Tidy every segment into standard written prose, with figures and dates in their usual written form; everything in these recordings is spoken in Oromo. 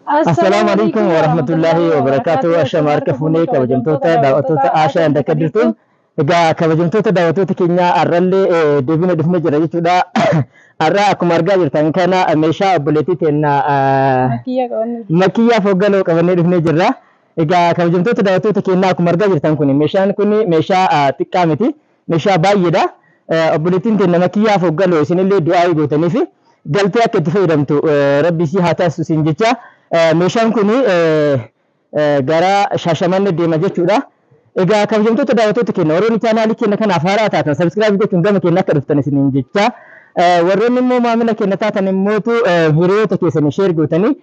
Assalaamu alaikum warahmatullahi wabarakatuh. Ashama harka fuunee kabajamtoota daawwattoota Aashaa and akka jirtu. Egaa kabajamtoota daawwattoota keenyaa har'allee deebina dhufnee jira jechuudha. Har'a akkuma argaa jirtan kana meeshaa obboleettii teenya Makiyyaa Foggaloo qabannee dhufnee jirra. Egaa kabajamtoota daawwattoota keenyaa akkuma argaa jirtan kun meeshaan kun meeshaa xiqqaa miti. Meeshaa baay'eedha. Obboleettiin teenya Makiyyaa Foggaloo isinillee du'aa gootaniif galtee akka itti fayyadamtu rabbi si haa taasisu isin jecha. Meeshaan kun gara Shaashamannee deema jechuudha. Egaa kabajamtoota daawwattoota keenya warroonni chaanaalii keenya kanaaf haaraa taatan subscribe gochuun gama keenya akka dhuftan isiniin jecha. Warroonni immoo maamila keenya taatan immootu hiriyoota keessanii share gootanii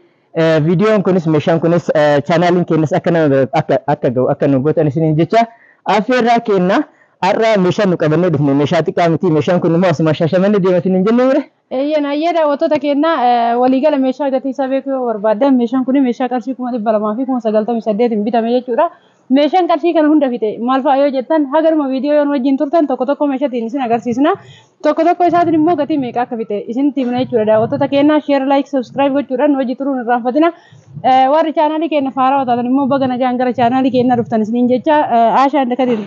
viidiyoon kunis meeshaan kunis chaanaaliin keenyas akka nama akka ga'u akka nu gootan isiniin jecha. Affeerraa keenya har'a meeshaan nu qabannee dhufne meeshaa xiqqaa miti. Meeshaan kun immoo asuma Shaashamannee deema isiniin jenne mure. Eeyyeen ayyee daawwattoota keenya waliigala meeshaa gatii isaa beekuu yoo barbaaddan meeshaan kun meeshaa qarshii 298,098 bitame jechuudha. Meeshaan qarshii kana hunda fixe maal fa'a yoo jettan hagaruma viidiyoo yoon wajjin turtan tokko tokko meeshaatiin isin agarsiisna. Tokko tokko isaatiin immoo gatii meeqa akka fixe isin himna jechuudha. Daawwattoota keenya share, like, subscribe gochuudhaan hojii turuun irraanfatina. Warri chaanaalii keenya faaraa taatan immoo baga nagaan gara chaanaalii keenyaa dhuftan isiniin jecha. Aashaan Dakatiin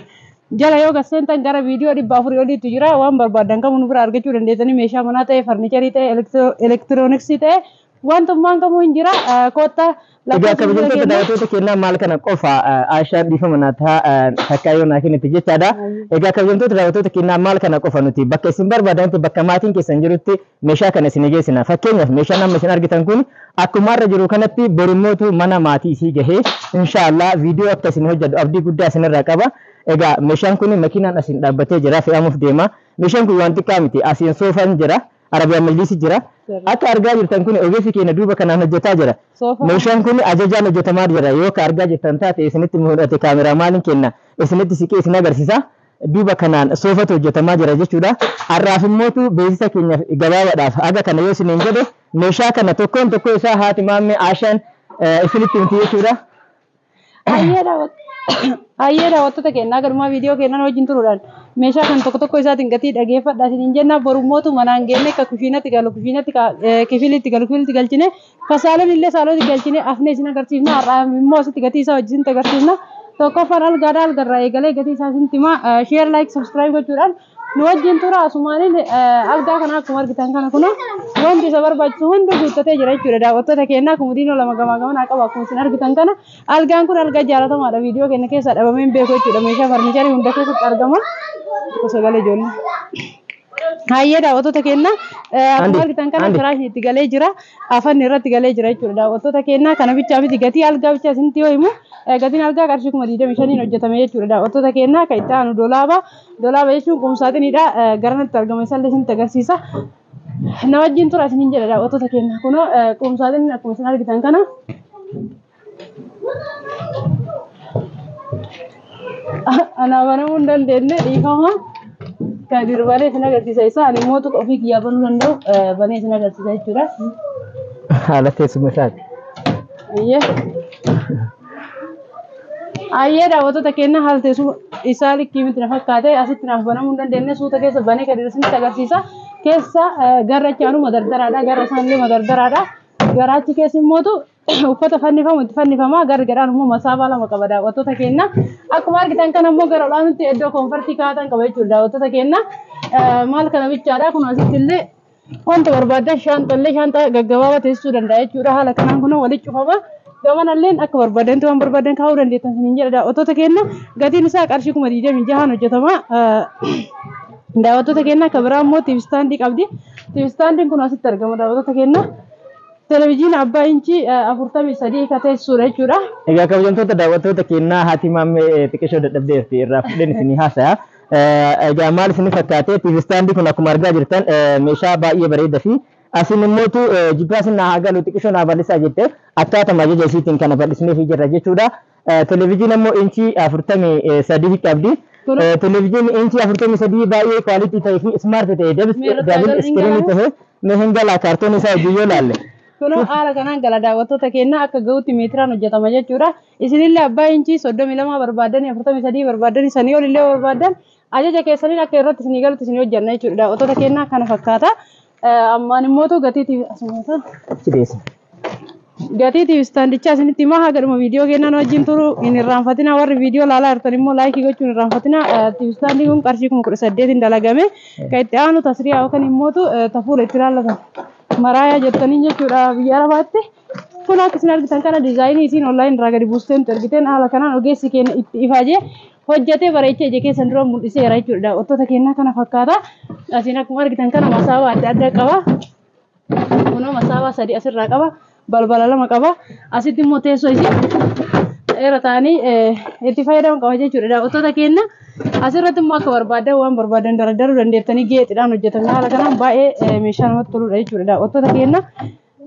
jala yoo gasseentan gara viidiyoo 400 oliitu jira. Waan barbaadan kamuu nu bira argachuu dandeessanii, meeshaa manaa ta'e, furniture ta'e, elektirooniksii ta'e, wantummaan kamuu hin jira. Koottaa. Egaa kabajamtoota daawwattoota keenyaa maal kana qofa Aashaan dhiifama naa ta'a takkaa yoo naa kennite jechaadha. Egaa kabajamtoota daawwattoota keenyaa maal kana qofa nuti bakka isin barbaadanitti, bakka maatiin keessan jirutti meeshaa kana isin geessina. Fakkeenyaaf meeshaan amma isin argitan kun akkuma irra jiru kanatti borummootu mana maatii isii gahee inshaallah viidiyoo akka isin hojjedhu abdii guddaa isinirraa qaba. Egaa meeshaan kun makiinaan asiin dhaabbatee jira, fe'amuuf deema. Meeshaan kun waan xiqqaa miti. Asiin soofaan jira. Arabiyaan majlisi jira. Akka argaa jirtan kun ogeessi keenya duuba kanaan hojjetaa jira. Meeshaan kun ajajaan hojjetamaa jira. Yoo ka argaa jirtan taate isinitti mul'ate kaameraamaaniin kenna. Isinitti siqee isin agarsiisa. Duuba kanaan soofatu hojjetamaa jira jechuudha. Har'aaf immootu beeksisa keenya gabaabaadhaaf haga kana yoo isiniin jedhe meeshaa kana tokkoon tokkoo isaa haati maammee Aashaan isinitti himti jechuudha. Ayyee daawwattoota keenyaa galumaa viidiyoo keenyan wajjin turuudhaan meeshaa kan tokko tokko isaatiin gatii dhageeffadha isiniin jenna. Borummootu manaan geenne ka kushiinatti galu kushiinatti, kifilitti galu kifilitti galchine, ka saalon illee saalonni galchine afnee isin agarsiifna. Har'aa immoo asitti gatii isaa wajjin agarsiifna. Tokkoffaan algaadha. Algarraa eegalee gatii isaa isinitti hima. Share, like, subscribe gochuudhaan nu wajjin tura. Asumaaniin algaa kana akkuma argitan kana kun wanti isa barbaachisu hundi guuttatee jira jechuudha. Daawwattoota keenyaa kumudiinoo lama gamaa gamanaa qaba. Akkuma isin argitan kana algaan kun algaa jaalatamaadha. Viidiyoo keenya keessaa dhabamee hin beeku jechuudha. Meeshaa furniture hunda keessatti argama. Sagalee ijoollee. Hayyee daawwattoota keenya akkuma argitan kana firaashni itti galee jira. Afanni irratti galee jira jechuudha. Daawwattoota keenya kana bichaa miti, gatii algaa bichaa isinitti yoo himu gatiin algaa qarshii 25,000 hojjetame jechuudha. Daawwattoota keenya kan itti aanu dolaaba. Dolaaba jechuun qumsaaxiniidha. Garanatti argama, isallee isinitti agarsiisa. Na wajjin tura isiniin jedha daawwattoota keenya. Kunoo qumsaaxiniin akkuma isin argitan kana. Anaa banamuu hin dandeenye, dhiifama. Kadir banee isin agarsiisa isaa. Ani immoo tuqa ofii kiyyaa banuu danda'u banee isin agarsiisa jechuudha. Haala teessuma isaati. Ayyee. Ayyee daawwattoota keenya, haala teessuma isaa likkii miti na fakkaate, asitti naaf banamuu hin dandeenye. Suuta keessa banee Kadir isinitti agarsiisa. Keessa garra achaanu madardaraadha. Garra isaanillee madardaraadha. Garaachi keessa immootu uffata fannifamu itti fannifama. Garri gadhaan immoo masaabaa lama qaba daawwattoota keenya. Akkuma argitan kana immoo gara olaanutti iddoo comfort kaa'atan qaba jechuudha daawwattoota keenya. Maal kana bichaadha, kun asitti illee wanta barbaadan shaanxallee shaanxaa gaggabaabaa teessisuu danda'a jechuudha. Haala kanaan kun walitti cufama. Gamanalleen akka barbaadanti waan barbaadan kaa'uu dandeettan isiniin jedha daawwattoota keenya. Gatiin isaa qarshii 26,000 hojjetama. Daawwattoota keenya akka biraa immoo TV stand qabdi. TV standiin kun asitti argama daawwattoota keenya. Televezyiina abbaa inchii 43 ka teessisuudha jechuudha. Egaa kabajamtoota daawwattoota keenyaa, haati maammee xiqqishoo dadhabdeerti, irraa fudheen isinii haasaya. Egaa maal isin fakkaate? TV stand kun akkuma argaa jirtan meeshaa baay'ee bareedaa fi asiin immootu jibbaas naa haa galu, xiqqishoo naa bal'isaa jette, akkaatuma ajaja isiitiin kana bal'isneefii jirra jechuudha. Televezyiina immoo inchii 43 qabdi. Televezyiinni inchii 43 baay'ee quality ta'ee fi smart ta'e double screen ta'e mee hin galaa kaartoon isaa hojii yoo laalle. Kunoo haala kanaan gala daawwattoota keenya, akka gahutti meetiraan hojjetama jechuudha. Isinillee abbaa inchii 32 barbaadanii, 43 barbaadanii, sanii olillee barbaadan ajaja keessaniin akka irratti isinii galutti isinii hojjenna jechuudha. Daawwattoota keenya kana fakkaata. Ammaan immootu gatiitii asuma Achi deessa. Gatii TV standichaa isinitti himaa hagadhuma viidiyoo kennaan wajjin turu hin irraanfatina. Warri viidiyoo laalaa jirtan immoo like gochuun hin irraanfatina. TV standiin kun qarshii 18,000 dalagame. Kan itti aanu tasriyaa yookaan immootu tafuula itti laallatan maraayaa jettanii jechuudha biyya Arabaatti. Kun akka isin argitan kana diizaayinii isiin online irraa gadi buusteen ergiteen haala kanaan ogeessi keenya itti ifaajee hojjetee bareechee ija keessan dura mul'iseera jechuudha. Daawwattoota keenyaa kana fakkaata. Asiin akkuma argitan kana masaabaa adda addaa qaba. Kunoo masaabaa 3 asirraa qaba. Balbala 2 qaba. Asitti immoo teessoo isii irra taa'anii itti fayyadamu qaba jechuudha. Daawwattoota keenya asirratti immoo akka barbaadan waan barbaadan dardaruu dandeettanii geexidhaan hojjetame haala kanaan baay'ee meeshaa namatti toludha jechuudha. Daawwattoota keenya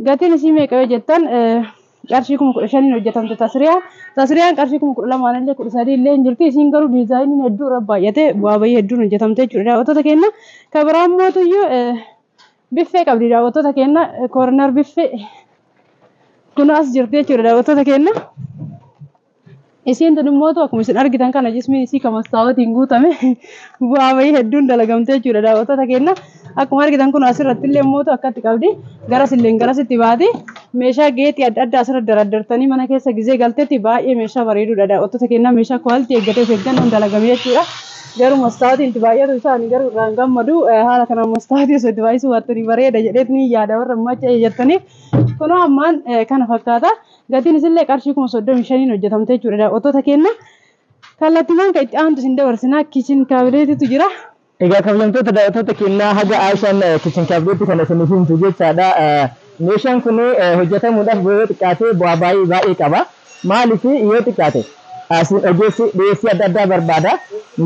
gatiin isii meeqa yoo jettan qarshii 15,000 hojjetamte tasriyaa. Tasriyaan qarshii 12,000 illee 13,000 illee hin jirti. Isiin garuu diizaayiniin hedduu irra baay'atee bu'aa bayii hedduun hojjetamte jechuudha. Daawwattoota keenya kan biraa mootuyyuu biffee qabdi daawwattoota keenya corner biffee kun as jirti jechuudha daawwattoota keenya. Isiin tun immoo akkuma isin argitan kana jismiin isii kan mastaawotiin guutame bu'aa bayii hedduun dalagamte jechuudha daawwattoota keenya. Akkuma argitan kun asirratti illee immoo akkatti qabdi. Garas illee garasitti baati. Meeshaa geexii adda addaa asirra daraddartanii mana keessa gizee galteetti baay'ee meeshaa bareedudha daawwattoota keenya. Meeshaa quality eeggatee of eeggannoon dalagame jechuudha. Garuu mastaawotiin itti baay'atu isaanii garuu irraan gammadu haala kanaan mastaawotii osoo itti baay'isuu baattanii bareeda jedheet ni yaada warra macha jettaniif. Kunoo ammaan kana fakkaata. Gatiin isillee qarshii 35,000 hojjetamte jechuudha daawwattoota keenya. Kallattiiwwan kan itti aantu isin dabarsinaa kitchen cabinetiitu jira. Egaa kabajamtoota daawwattoota keenyaa haga Aishaan kitchen cabinetii kana isiniif himtu jechaadha. Meeshaan kun hojjetamuudhaaf yoo xiqqaate bu'aa baay'ee baay'ee qaba. Maaliif yoo xiqqaate asiin ogeessi dhiyeessii adda addaa barbaada.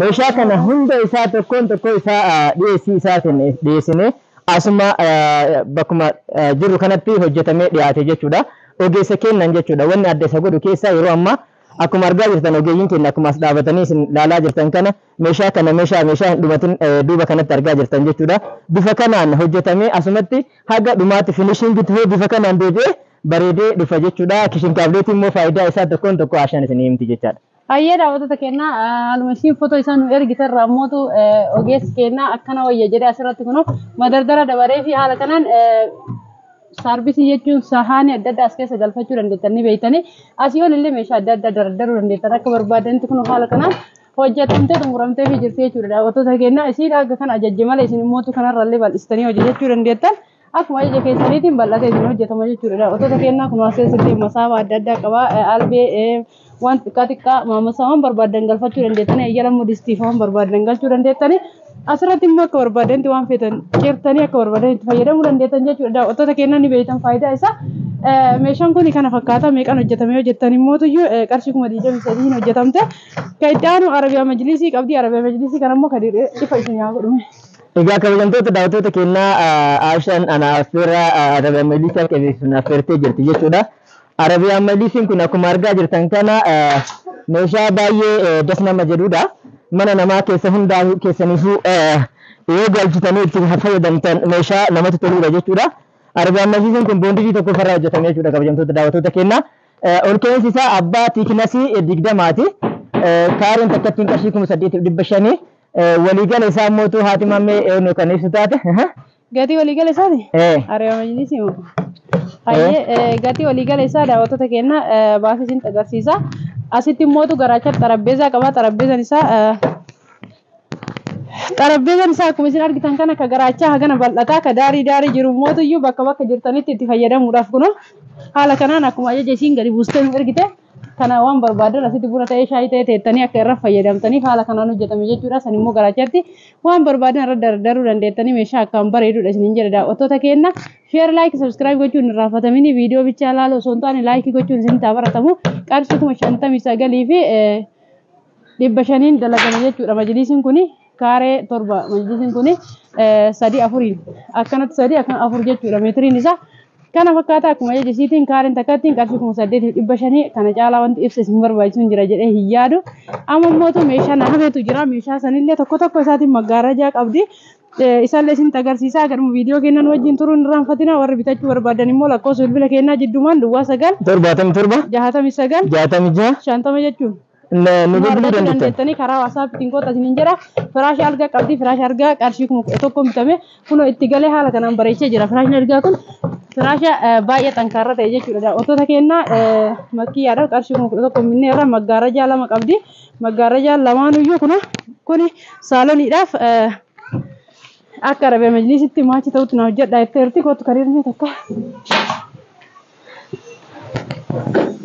Meeshaa kana hunda isaa tokkoon tokko isaa dhiyeessii isaatiin dhiyeessinee asuma bakkuma jirru kanatti hojjetamee dhiyaate jechuudha. Ogeessa kennan jechuudha. Wanni adda isa godhu keessaa yeroo ammaa akkuma argaa jirtan ogeeyyiin keenya akkuma as dhaabatanii isin ilaalaa jirtan kana meeshaa kana meeshaa hin dhumatin duuba kanatti argaa jirtan jechuudha. Bifa kanaan hojjetamee asumatti haga dhumaatti finishing ta'ee bifa kanaan deebi'ee bareedee dhufa jechuudha. Kitchen cabinetiin immoo faayidaa isaa tokkoon tokko Aishaan isin himti jechaadha. Hayyee daawwattoota keenyaa haaluma ishiin footoo isaan nu ergitarraa ammootu ogeessi keenyaa akkana wayya jedhee asirratti kunoo madardara dabaree fi haala kanaan saarbisii jechuun sahaanii adda addaa as keessa galfachuu dandeettan ni beektanii. Asii ol illee meeshaa adda addaa dardaruu dandeettan akka barbaadanitti kunoo haala kanaan hojjetamtee xumuramtee fi jirti jechuudha. Daawwattoota keenyaa isiin akka kana ajajje malee isin immootu kanarrallee bal'istanii hojjechuu dandeettan. Akkuma ajaja keessaniitiin bal'atee isin hojjetama jechuudha. Daawwattoota keenyaa kun as keessatti masaaba adda addaa qaba. Albee waan xiqqaa xiqqaa maamasaa waan barbaadan galfachuu dandeettanii eeyyala immoo distiif waan barbaadan galchuu dandeettanii. Asirratti immoo akka barbaadanitti waan feetan cirtanii akka barbaadanitti fayyadamuu dandeettan jechuudha. Daawwattoota keenyaa ni beektan faayidaa isaa. Meeshaan kun kana fakkaata meeqaan hojjetame yoo jettan immoo qarshii 23,000 hojjetamte. Kan itti aanu Arabiyaa Majlisii qabdi. Arabiyaa Majlisii kana immoo kan ifa isin yaa godhume. Egaa kabajamtoota daawwattoota keenyaa Aishaan ana affeera Arabiyaa Majlisii akka beeksisuun affeertee jirti jechuudha. Arabiyaa Majlisiin kun akkuma argaa jirtan kana meeshaa baay'ee das nama jedhudha. Mana namaa keessa hundaa keessaniifuu yoo galchitanii itti fayyadamtan meeshaa namatti toludha jechuudha. Arabiyaan Majlisiin kun boondijii tokko ofirraa hojjetame jechuudha kabajamtoota daawwattoota keenyaa. Ol ka'insi isaa abbaa thicknessii 20ti. Kaareen takkattiin qarshii 8,500. Waliigala isaa immoo haati mammee eenyu kan ibsu taate. Gatii waliigala isaati? Arabiyaa Majlisii moo? Hayyee gatii waliigala isaa daawwattoota keenyaa baasii isin agarsiisa. Asitti immootu garaachatti xarabbeezaa qaba. Xarabbeezaan isaa akkuma isin argitan kana ka garaachaa hagana bal'ataa ka daarii daarii jiru mootuyyuu bakka bakka jirtanitti itti fayyadamuudhaaf kunoo haala kanaan akkuma ajaja isiin gadi buustee nu ergite kana waan barbaadan asitti buna ta'ee shaayii ta'ee teettanii akka irra fayyadamtaniif haala kanaan hojjetame jechuudha. San immoo garaachatti waan barbaadan irra dardaruu dandeettanii meeshaa akkaan bareedudha isiniin jedha daawwattoota keenya. Share like subscribe gochuun hin irraanfatamini viidiyoo bichaa ilaaluu osoo hin taane like gochuun isin taa baratamu qarshii 59,500 dalagame jechuudha. Majlisiin kuni kaaree 7 majlisiin kuni 3 4 akkanatti 3 akkan 4 jechuudha meetiriin isaa. Kana fakkaata akkuma ajaja isiitiin kaareen takkattiin qarshii 8,500 kana caalaa wanti ibsa isin barbaachisu hin jira jedhee hin yaadu. Amma immoo meeshaa na hafeetu jira. Meeshaa sanillee tokko tokko isaatiin maggaarajaa qabdi. Isaallee isin agarsiisaa garuu viidiyoo kennan wajjin turuun irraanfatina. Warri bitachuu barbaadan immoo lakkoofsa bilbila kennaa jidduumaan duwwaa 9 77 69 66 50 jechuun. Nu bilbiluu dandeettan. Dandeettanii karaa WhatsAppiitiin koota isiniin jedha. Firaasha algaa qabdi. Firaasha algaa qarshii 11,000 bitame. Kunoo itti galee haala kanaan bareechee jira. Firaashni algaa kun firaasha baay'ee xankaarra ta'e jechuudha. Daawwattoota keenna makkiyyaadhaaf qarshii 11,000 binnee irra maggaarajaa 2 qabdi. Maggaarajaa lamaanuyyuu kuni saaloniidhaaf akka Arabee majlisitti maachi ta'utti na hojjedha jetteerti. Kootu kariirni takka.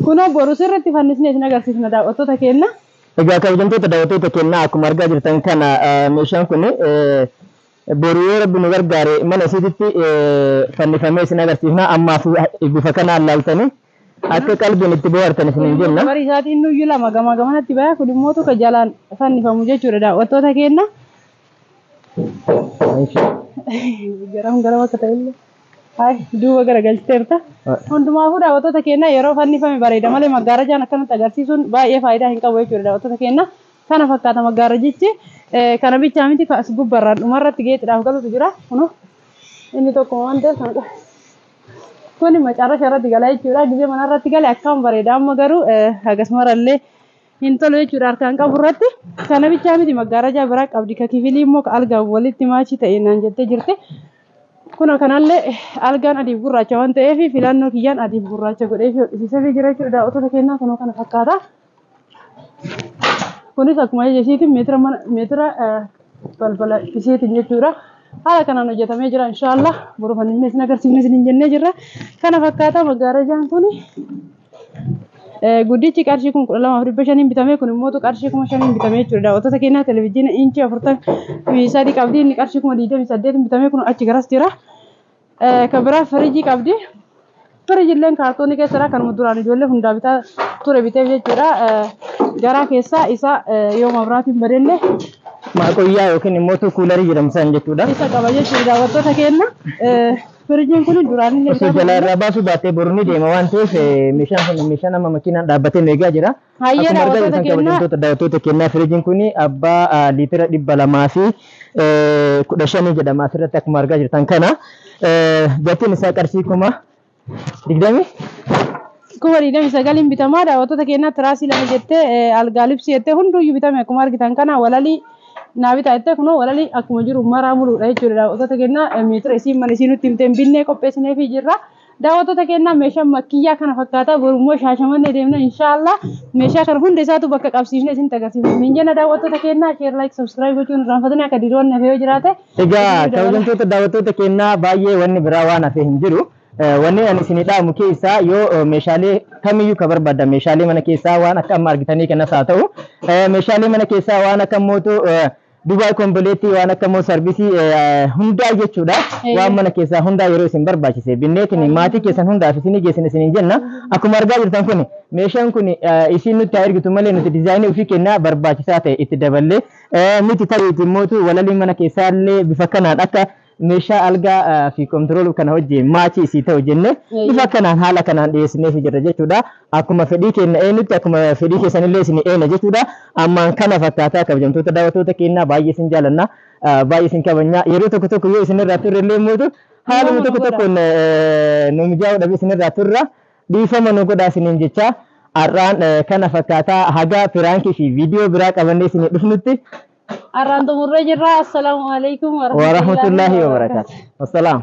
Kunoo boru sirriitti fannisnee isin agarsiisna daawwattoota keenna. Egaa kabajamtoota daawwattoota keenna akkuma argaa jirtan kana meeshaan kun boru yoo rabbi nu gargaare mana isiititti fannifamee isin agarsiisna. Ammaaf bifa kanaan laaltanii akka qalbiin itti bohaartan isiniin jenna. Barii isaatiin nuyyuu lama gamaa gamanatti baya kun immoo tokko jalaan fannifamu jechuudha daawwattoota keenna. Garam garam akka ta'ellee. Hai duuba garagalchiteerta. Hundumaafuu daawwattoota keenna yeroo fannifame bareeda malee maggaarajaan akkanatti agarsiisuun baay'ee faayidaa hin qabu jechuudha daawwattoota keenna. Kana fakkaata maggaarajichi. Kana bichaa miti as gubbarraan dhumarratti geexidhaaf galutu jira. Kunoo inni tokko waan ta'eef kana qaba. Kuni macarrasha irratti gala jechuudha. Gizee mana irratti gale akkam bareeda amma garuu hagas marallee hin tolu jechuudha harkaan qabu irratti. Kana bichaa miti maggaarajaa biraa qabdi. Ka kifilii immoo ka algaan walitti maachii ta'e naan jettee jirti. Kun kanallee algaan adiif gurraacha waan ta'eef filannoo kiyyaan adiif gurraacha godhee fi hodhisiisee jira jechuudha. Daawwattoota keenyaa kunoo kana fakkaata. Kunis akkuma ija isiitiin meetira mana meetira balbala isiitiin jechuudha. Haala kanaan hojjetamee jira inshaallah. Boru fannifnee isin agarsiifne isin jennee jirra. Kana fakkaata maggaarajaan kuni. Guddichi qarshii 12,500 bitamee kun immoo qarshii 5,000 bitamee jechuudha. Daawwattoota keenyaa televizyiina inchii 43 qabdi inni qarshii 28,000 bitamee kun achi garas jira. Kan biraa firiijii qabdi. Firiijilleen kaartoonii keessadha. Kanuma duraan ijoollee hundaa bitaa ture biteef jechuudha. Garaa keessaa isa yoo mabraatiin badellee Maaqoyyaa yookiin immoo cooler jedhamu san jechuudha. Isa qaba jechuudha daawwattoota keenya. Firiijiin kun duraan illee Osoo jalaa irraa baasuu baatee boru ni deema waan ta'eef meeshaan kun meeshaa nama makiinaan dhaabbatee nu eegaa jira. Hayyee Akkuma argaa daawwattoota jirtan keenyaa kabajamtoota daawwattoota keenyaa firiijiin kun abbaa liitira 215 jedhama asirratti akkuma argaa jirtan kana. Gatiin isaa qarshii 20,000 29,000 bitamaa daawwattoota keenyaa tiraasii 2 jettee algaa libsii jettee hunduyyuu bitame akkuma argitan kana walalii naa bitaa jettee kunoo walalii akkuma jiru maraa muluudha jechuudha daawwattoota keenyaa meetira isiin mana isiin nutti himteen binnee qopheessineefii jirra. Daawwattoota keenyaa meeshaan makkiyyaa kana fakkaata borummoo Shaashamannee deemna inshaallah meeshaa kana hunda isaatu bakka qabsiifnee isinitti agarsiifna. Hin jenna daawwattoota keenyaa share like subscribe gochuun irraanfatanii akka diroonni hafee yoo jiraate. Egaa kabajamtoota daawwattoota keenyaa baay'ee wanni biraa waan hafee hin jiru. Wanni ani isinii dhaamu keessaa yoo meeshaalee kamiyyuu ka barbaaddan meeshaalee mana keessaa waan akka amma argitanii kanas haa ta'u meeshaalee mana keessaa waan akka mootu Dubaay complete waan akka immoo service hundaa jechuudha. Waan mana keessaa hundaa yeroo isin barbaachise binneetiin maatii keessan hundaaf isinii geessine isiniin jenna. Akkuma argaa jirtan kun meeshaan kun isin nutti haa ergitu malee nuti design ofii kennaa barbaachisaa ta'e itti daballee miti ta'iiti immootu walalii mana keessaallee bifa kanaan akka meeshaa algaa fi control kana hojii maachii isii ta'u jenne bifa kanaan haala kanaan dhiyeessineef jirra jechuudha. Akkuma fedhii keenya eenyutti akkuma fedhii keessanillee isin eena jechuudha. Ammaan kana fakkaataa kabajamtoota daawwattoota keenyaa baay'ee isin jaalanna baay'ee isin kabajna yeroo tokko tokko yoo isin irraa turre illee mootu haaluma tokko tokkoon nu mijaa'uu dhabe isin irraa turra dhiifama nu godhaa isiniin jecha har'aan kana fakkaataa haga prank fi viidiyoo biraa qabannee isin dhufnutti. Har'aan xumurree jirra. Assalaamu alaikum warahmatullahi wabarakatuh. Wassalaam.